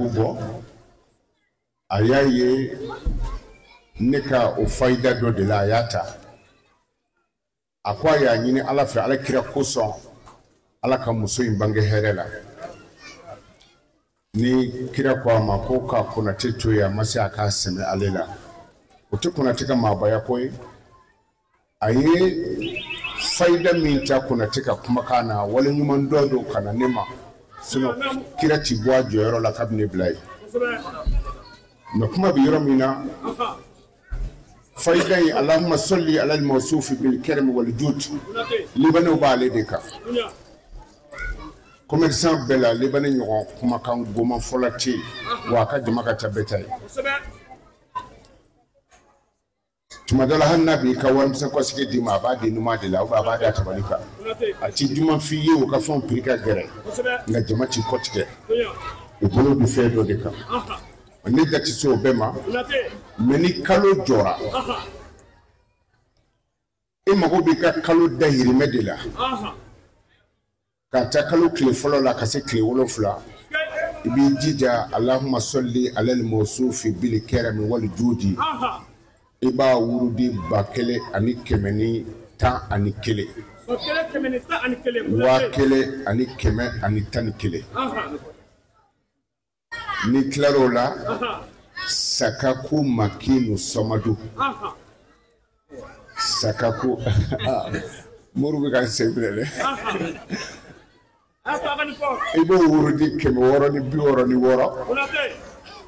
hijabu bɔ. A y'a ye ne ka o fayida dɔ de la, a y'a ta. A ko a y'a ɲini Ala fɛ, Ala kira kosɔn, Ala ka muso in bange hɛrɛ la. Ni kira ko a ma ko ka Konate to yen, a ma se a k'a sɛmɛ ale la. O tɛ Konate ka maabaya ko ye. A ye fayida min ta Konate ka kumakan na, waleɲuman dɔ don ka na ne ma. Sinon kira ti bɔ a jɔyɔrɔ la kabini ne bila yen. Mais kuma bɛ yɔrɔ min na, fayida in Allahumma salli ala al-mawsufi bil karami wal jud, libanɛw b'ale de kan. Commerçant bɛɛ la, libanɛ ɲɔgɔn kumakan goman fɔla tɛ yen, wa a ka jama ka ca bɛɛ ta ye. Tuma dɔ la hali n'a b'i ka warimisɛn kɔsigi d'i ma, a b'a di numan de la, ou bien a b'a da tabali kan. A ti duman f'i ye, u ka fɛnw prix ka gɛrɛ, nka jama t'i kɔtigɛ. U bolo bɛ fɛn dɔ de kan. Ne da tɛ se o bɛɛ ma, mais ni kalo jɔra, e mago b'i ka kalo dahirimɛ de la. K'a ta kalo tile fɔlɔ la ka se tile 7, i b'i jija Allahumma salli ala al-mawsufi bil karami wal judi, i b'a wurudi 1111. 1111. Ni tilar'o la, sakaku makinu samadu. Sakaku muru bɛ ka n sen minɛ dɛ. I b'o wurudi 666.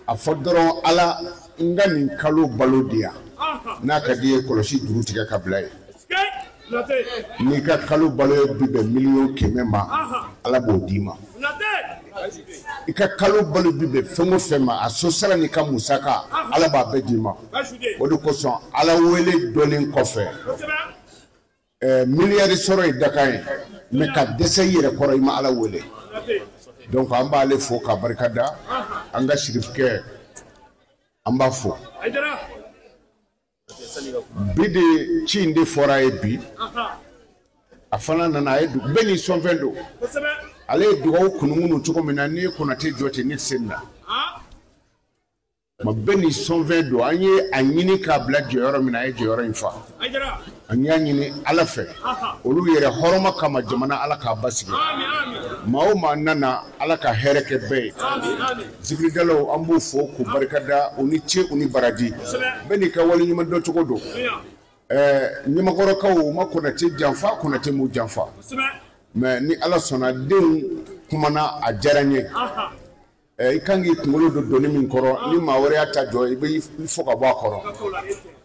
A fɔ dɔrɔn Ala n ka nin kalo balo di yan. N'a ka di ye kɔlɔsi juru tigɛ ka bila yen. N'i ka kalo balo ye bi bɛn 100 000 000 ma, Ala b'o d'i ma. I ka kalo balo bi bɛn fɛn o fɛn ma, a so sara n'i ka musaka, Ala b'a bɛɛ d'i ma. O de kosɔn Ala wele dɔnnen kɔfɛ, miliyari sɔrɔ ye dakan ye, mais ka dɛsɛ i yɛrɛ kɔrɔ i ma Ala wele. Donc an b'ale fo ka barika da, an ka sirifukɛ an b'a fo. Bi de ci in de fɔra ye bi, a fana nana a ye bɛɛ n'i sɔnfɛn don. Ale ye dugawu kunukunu cogo min na, n'i ye Konate jɔ ten, ne tɛ se nin na. Ma bɛɛ n'i sɔnfɛn don. An ye a ɲini k'a bila jɔyɔrɔ min na, a ye jɔyɔrɔ in fa. An y'a ɲini Ala fɛ, olu yɛrɛ hɔrɔma kama jamana Ala k'a basigi. Maa o maa nana, Ala ka hɛrɛ kɛ bɛɛ ye. Zikiridalaw an b'u fo k'u barikada, u ni ce u ni baraji. Bɛɛ n'i ka waleɲuman dɔn cogo don. Ɲamakɔrɔkaw u ma Konate janfa, Konate m'u janfa. Mais ni Ala sɔnna, denw kumana a diyara n ye. I kan k'i kunkolo don doni min kɔrɔ, ni maa wɛrɛ y'a ta jɔ, i bɛ i fɔ ka bɔ a kɔrɔ.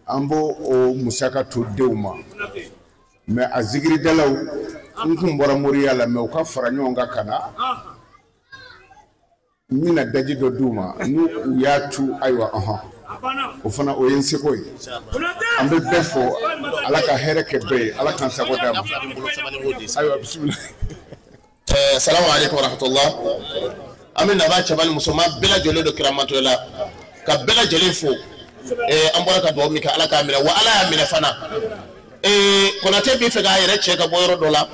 An b'o o musaka to denw ma. Mais a zikiridalaw, n kun bɔra moriya la, mais u ka fara ɲɔgɔn kan ka na. N bɛna daji dɔ d'u ma, n'u u y'a tu, ayiwa, ɔhɔn. O fana o ye n seko ye. An bɛ bɛɛ fo, Ala ka hɛrɛ kɛ bɛɛ ye, Ala k'an sago d'a ma. Ayiwa, bisimila. Salamu aleykum wa rahmatullah. An bɛ naba cɛba ni musoman bɛɛ lajɛlen don kiramantoya la, ka bɛɛ lajɛlen fo. An bɔra ka dugawu min kɛ, Ala k'a minɛ, wa Ala y'a minɛ fana. Konate b'i fɛ k'a yɛrɛ cɛ ka bɔ yɔrɔ dɔ la,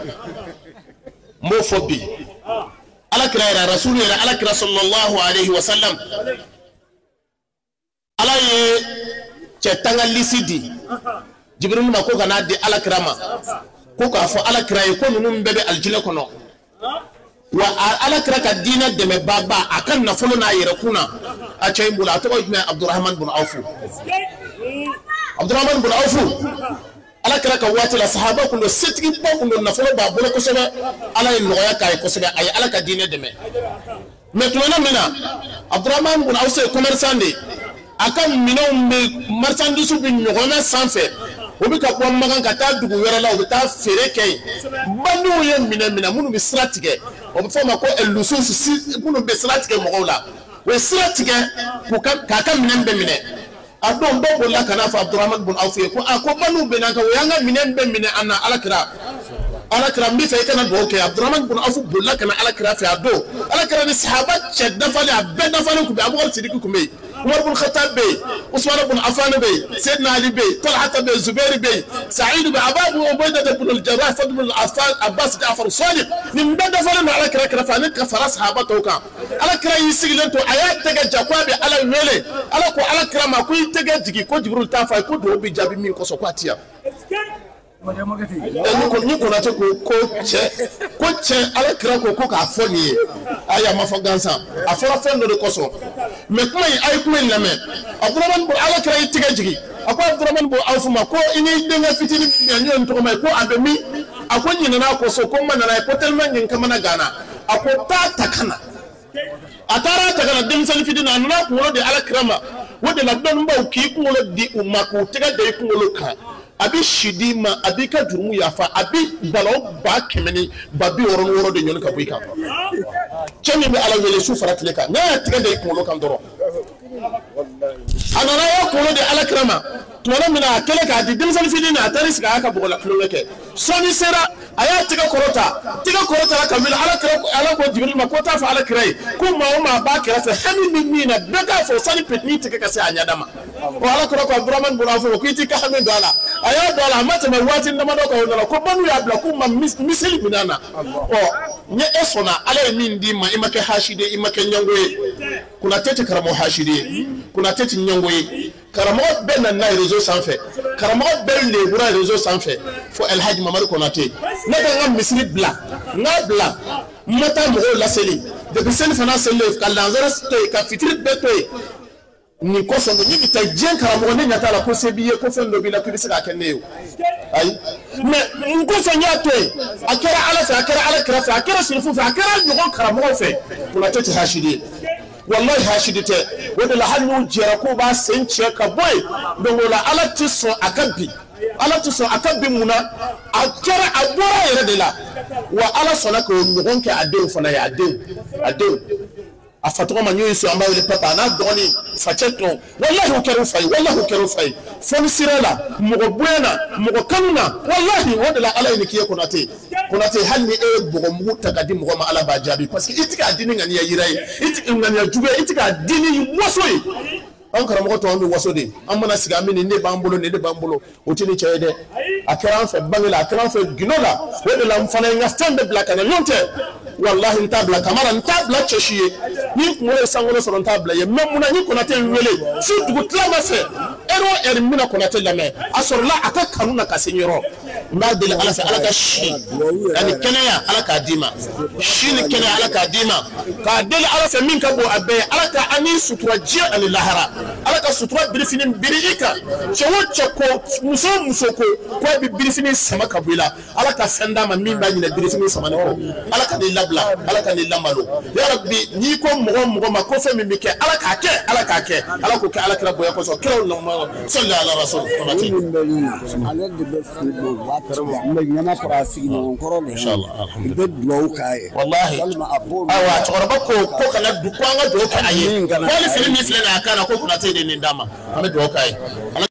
n b'o fɔ bi. Ala kira yɛrɛ, rasulu yɛrɛ, Ala kira sallallahu alayhi wa sallam, Ala ye cɛ tan ka lisi di Jibirilu ma ko ka n'a di Ala kira ma, ko k'a fɔ Ala kira ye ko ninnu bɛɛ bɛ alijinɛ kɔnɔ. Wa Ala kira ka diinɛ dɛmɛbaaba, a ka nafolo n'a yɛrɛ kun na, a cɛ in bolo, a tɔgɔ ye jumɛn? Abdurahman bun Awfu. Abdurahman bun Awfu, Ala kira ka waati la, sahaba kun don, setigiba kun don, nafolo b'a bolo kosɛbɛ. Ala ye nɔgɔya k'a ye kosɛbɛ, a ye Ala ka diinɛ dɛmɛ. Mais tuma min na Abdurahman bun Awfu ye commerçant de ye, a ka minɛnw bɛ, marchandise bɛ ɲɔgɔnna sanfɛ, u bɛ ka bɔ Makan ka taa dugu wɛrɛ la, u bɛ taa feere kɛ yen. Bandiw ye minɛ minɛ minnu bɛ sira tigɛ, o bɛ fɔ o ma ko lususu, minnu bɛ sira tigɛ mɔgɔw la, u ye sira tigɛ k'a ka minɛn bɛɛ minɛ. A don dɔw bolila ka n'a fɔ Abdurahman bun Awfu ye ko a ko bandiw bɛ n'an kan, u y'an ka minɛn bɛɛ minɛ an na. Ala kira Ala kira n bɛ fɛ i kana dugawu kɛ. Abdurahmani bun Afu bolila ka na ala kira fɛ a don. Ala kira ni sahaba cɛ dafalen a bɛɛ dafalen tun bɛ yen. Abubakar Sidiki tun bɛ yen, Umar bun Khattab bɛ yen, Usman bun Affan bɛ yen, Seydina Ali bɛ yen, Talhata bɛ yen, Zubairu bɛ yen, Sa'idu bɛ yen, Abu Ubayda bun al-Jarrah, Fadl bun Abbas, Ja'far Sadiq, nin bɛɛ dafalen don ala kira kɛrɛfɛ ani ka fara sahaba tɔw kan. Ala kira y'i sigilen to, a y'a tɛgɛ ja ko a bɛ ala wele. Ala ko ala kira ma ko i tɛgɛ jigin, ko Jibril t'a fɔ a ye ko dugawu bɛ jaabi min kosɔn ko a ti yan. Ni Konate ko ko cɛ ala kira ko ko k'a fɔ nin ye, ayi a ma fɔ gansan, a fɔra fɛn dɔ de kosɔn. Mɛ kuma in a ye kuma in lamɛn. Abdurahmani bun ala kira y'i tɛgɛ jigin, a ko Abdurahmani bun Awfu ma ko i n'i denkɛ fitinin min bɛ yan n'o ye n tɔgɔma ye ko a bɛ min? A ko ɲinɛna a kɔ so, ko n ma nana ye, ko tellement que n kamana ganna. A ko taa ta ka na. A taara ta ka na denmisɛnnin fitinin, a nana kunkolo di ala kira ma. O de la dɔnnibaw k'i kunkolo di u ma k'u tɛgɛ da i kunkolo kan, a bɛ si d'i ma, a b'i ka jurumu yafa, a bɛ balawu 166 de ɲɔni ka bɔ i kan. Cɛ min bɛ ala wele su fara tile kan, n'a y'a tɛgɛ da i kunkolo kan dɔrɔn, a nana y'a kunkolo di ala kira ma. Tuma min na a kɛlen k'a di denmisɛnnin fitinin na, a taara sigi a y'a ka bɔgɔ la tulonkɛ kɛ. Sɔɔni sera, a y'a tɛgɛ kɔrɔta, tɛgɛ kɔrɔtara ka wuli. Ala kira ala ko Jibiril ma ko t'a fɔ ala kira ye ko maa o maa b'a kɛrɛfɛ hami bɛ min na bɛɛ k'a fɔ sani petini tɛgɛ ka se a ɲɛda ma. Ɔ ala kira ko Abdurahmani bun Awfu ko i t'i ka hami don a la. A y'a don a la, a ma tɛmɛ waati damadɔ kan o nana ko banu y'a bila k'u ma miseli minɛ a na. Ɔ ni e sɔnna ala ye min d'i ma, i ma kɛ hasidi ye, i ma kɛ ɲɛngo ye. Konate tɛ karamɔgɔ hasidi ye, Konate tɛ ɲɛngo ye. Karamɔgɔ bɛɛ nana réseau sanfɛ, karamɔgɔ bɛɛ lebura réseau sanfɛ fo Alhaji Mamadu Konate. Ne ka n ka misiri bila, n k'a bila, n ma taa mɔgɔw laseli depuis seli fana selilen ka lansara to yen ka fitiri bɛɛ to yen. Nin kosɔn ne bɛ taa diɲɛ karamɔgɔ ne ɲɛ t'a la ko se b'i ye, ko fɛn dɔ b'i la k'i bɛ se k'a kɛ ne ye o. Ayi, mɛ n kosɔn n y'a to yen. A kɛra ala fɛ, a kɛra ala kira fɛ, a kɛra sirifu fɛ, a kɛra ɲɔgɔn karamɔgɔw fɛ. Konate tɛ hasidi ye, wallahi hasidi tɛ. O de la hali n'u jɛra k'u b'a sen cɛ ka bɔ yen, donc o la ala tɛ sɔn a ka bin, ala tɛ sɔn a ka bin. Mun na? A kɛra a bɔra a yɛrɛ de la, wa ala sɔnna k'o ɲɔgɔn kɛ a denw fana ye. A denw, a denw, a fa tɔgɔ ma n'o ye so, an b'a wele papa, a n'a dɔgɔnin facɛ tɔn, walahi o kɛra o fa ye, walahi o kɛra o fa ye. Fɔni sira la, mɔgɔ bonya na, mɔgɔ kanu na, walahi o de la ala ye nin k'i ye. Konate, Konate, hali ni e ye bɔgɔmugu ta ka di mɔgɔ ma, ala b'a jaabi, parce que i tɛ k'a di ni ŋaniya yira ye, i tɛ ŋaniya jugu ye, i tɛ k'a di ni waso ye. An karamɔgɔ tɔ an bɛ waso de, an mana sigi an bɛ nin de b'an bolo, nin de b'an bolo, o tɛ ni cɛ ye dɛ. A kɛra an fɛ bange la, a kɛra an fɛ gindo la, o de la n fana ye n ka fɛn bɛɛ bila ka na ɲɔgɔn tɛ. Walahi n t'a bila Kamara, n t'a bila cɛ si ye, ni n kunkolo ye sankolo sɔrɔ n t'a bila ye. Mɛ munna ni Konate n wele su dugu tilama fɛ, ɛri o ɛri n bɛna Konate lamɛn, a sɔrɔla a ka kanu na ka se n yɔrɔ. N b'a deli ala fɛ, ala ka si ani kɛnɛya ala k'a d'i ma, si ni kɛnɛya ala k'a d'i ma, k'a deli ala fɛ min ka bon a bɛɛ ye, ala ka an ni sutura diɲɛ ani lahara, ala ka sutura birifini biri i kan. Cɛ o cɛ ko, muso o muso ko k'a bɛ birifini sama ka bɔ i la, ala ka fɛn d'a ma min b'a ɲinɛ birifini samani kɔ. Ala ka n'i labila, ala ka n'i lamalo yarabi. N'i ko mɔgɔ o mɔgɔ ma ko fɛn min bɛ kɛ, ala k'a kɛ, ala k'a kɛ, ala k'o kɛ ala kira bonya kosɔn, kiraw nɔgɔma sɔli ala rasul. Konate ale de bɛ fili don waati la, n bɛ ɲɛna kɔrɔ a sigiɲɔgɔn kɔrɔ de Inshallah, alhamdulillah. I bɛ dugawu k'a ye. Wallahi. Walima a b'o Ayiwa cɛkɔrɔba ko kana du ko an ka dugawu kɛ a ye, Min kana ko hali fini min filɛ nin ye a kan na, ko Konate de ye nin d'a ma, an bɛ dugawu k'a ye. Ala